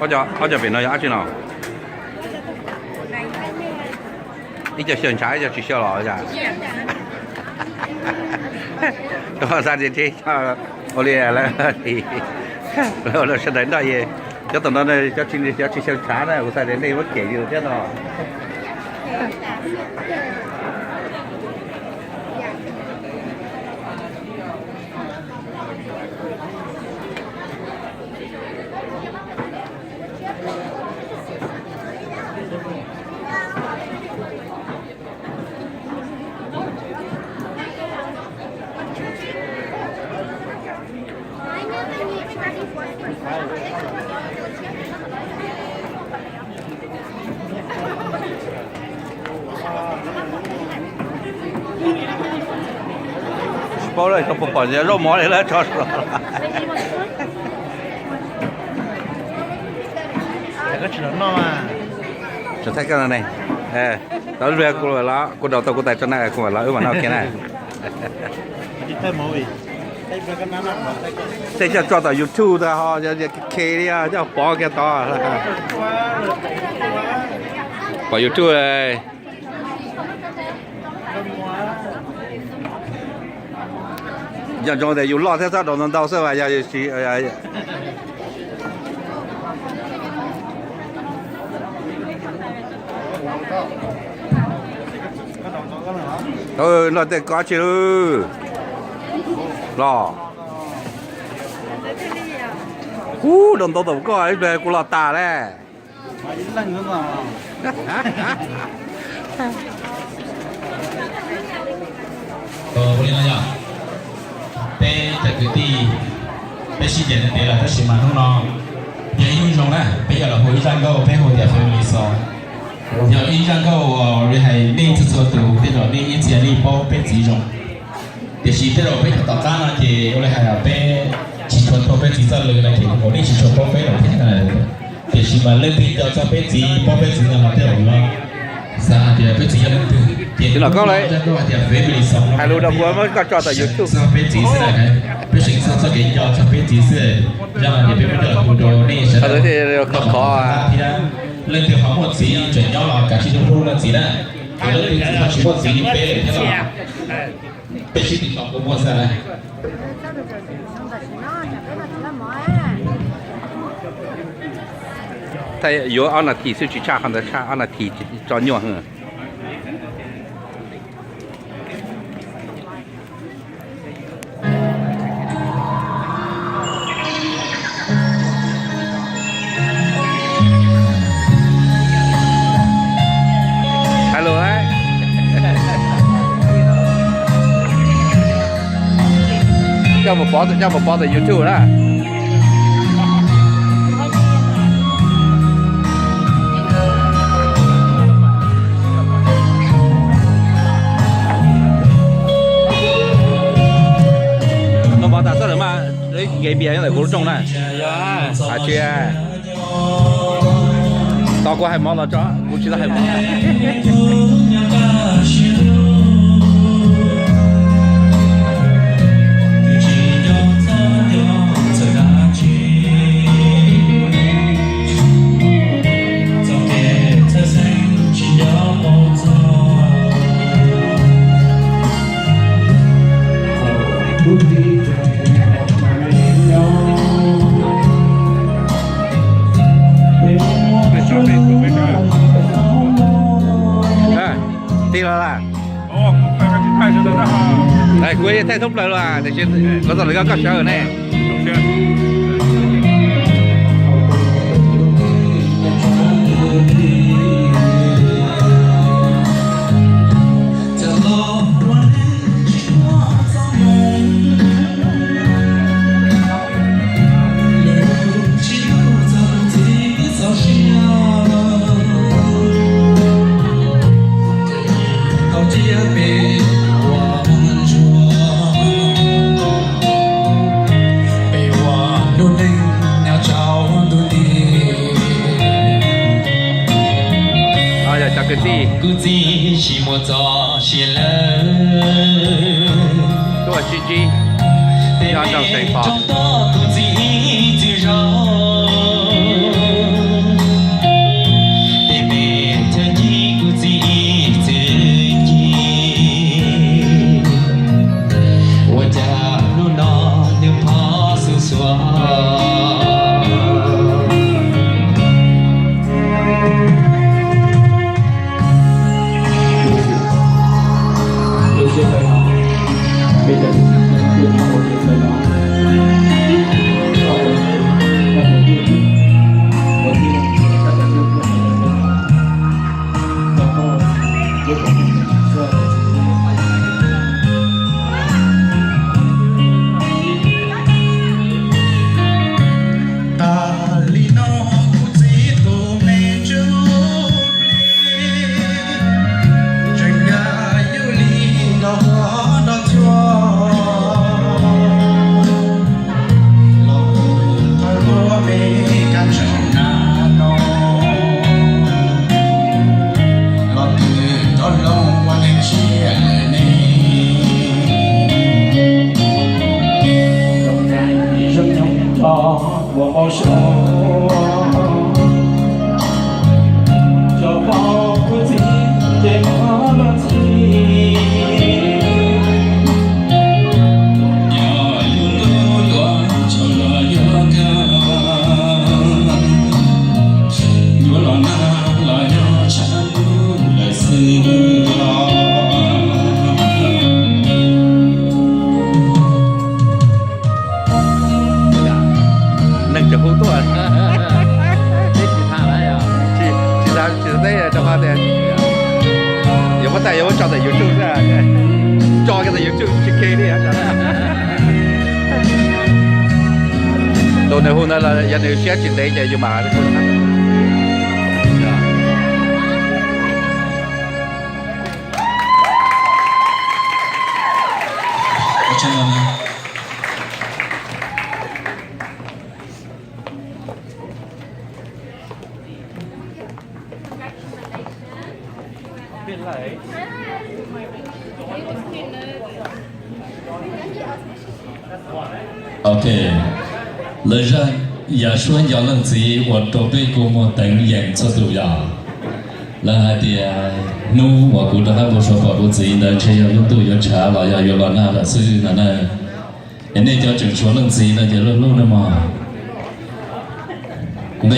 Ob cov pem no yog dab tsi no? Ib co xyaw ntshav ib co tsis xyaw los cas? Xav tias tsev ua li lawv, lawv sawv daws nroj es cov tom no cov tsis xyaw ntshav na, kuv xav tias nej muab cem li thiab no. Tsis paub lawm, tsis pom zaub mov li lawm, tso suav. Tsis thaij koj no ne. Tau kuv los, kuv daus tau kuv tais tso na, kuv mam los wb mam noj kiag na. Tej coj tso tom YouTube tag ho, ke li coj pov kiag tod. Pom YouTube. Nco ntsoov tias yus loj thiab txhob daus ntau ntau xwb, yog yus tsis noj tej kob tsi lawm los. Ub, daus ntau tom koj, ib pliag kuv los tas lawm. Ua li no yog peb cov kwv tij, peb sib ceg ntev lawm tab sis mas hnub no yog ib hnub zoo na, peb yog los hu ib zaj nkauj, peb hu tias Family Song. Yog ib zaj nkauj uas li hais nej txhua txhua tus tej zaum nej ib txhia nej paub peb txiv zoo. Tiam sis tej zaum peb cov tom qab no ces ua li hais peb tsis tshua paub peb txiv txoj lus no ces kuv nej tsis tshua paub peb lawm thiab. Tiam sis mas leej twg nco txog peb txiv, paub peb txiv no mas tej zaum yuav xav hais tias peb txiv yog leej twg. Ces los koj lawm, hais lus rau kuv muab koj tso tom YouTube. Txog peb txiv xwb na, peb seem txog txoj kev nco txog peb txiv xwb. Yog no ces peb muab coj los hu rau nej sawv daws khov khov thiab. Leej twg ho muaj txiv tseem nyob los kav tsij hlub hlub leej txiv na. Leej twg tsis muaj txiv li peb lawm thiab los peb sib tw tos kuv muaj xwb na. Thaij yuav ob nas this xwb tsis tshaj, qhov ntawd tshaj, ob nas this tso nyuaj heev. Hais lus na. Coj mus pov, coj mus pov tom YouTube na. Koj pov tas xwb lawm mas, nqe npias nyob ntawm kuv lub rooj na. Tsis, tos kuv hais mov los tso, kuv tsis tau hais mov. Tig los lawm. Kuv thaij thoob plaws los tiam sis los txog lawv koj sawv ne. Tuaj sib ntsib nyob rau Xeev Pos. Ua cas hnub no nws phob xuv xuav. Tas li no kuv txiv tus me ntsuj plig tseem nkag yuj li nrog huab nrog cua los hu tau luag me kab ntsaum na no los twb rov loo ua neeg tshiab lawm ne. Zoo nyob tos ua npau suav, tso pom kuv txiv ces muab los txhim. Yog yus ntuj yuav tsaug los yuav kawg, yuav los nag los yog tshav ntuj lawm xwb los. Neeg tseem hu tuaj. Tsis, tsis xav teb rau qhov tias yuav muab tso, yuav muab tso ntawm YouTube xwb, tso kiag ntawm YouTube tsis khe li. Tus nws hu ntawd los yog nws siab tsis ntev ces yus mam. Ok, lawv zaj Yaj Suab nco leej txiv ua rau peb kua muag teev yees txhua tus yom. Lawv hais tias hnub uas kuv rov qab mus suav pom kuv txiv ntawd ntshe yog lub ntuj yuav tshav los yog yuav los nag lawm xwb no na. Es nej cov tseem tshuav leej txiv no ces hlub hlub nawb mog.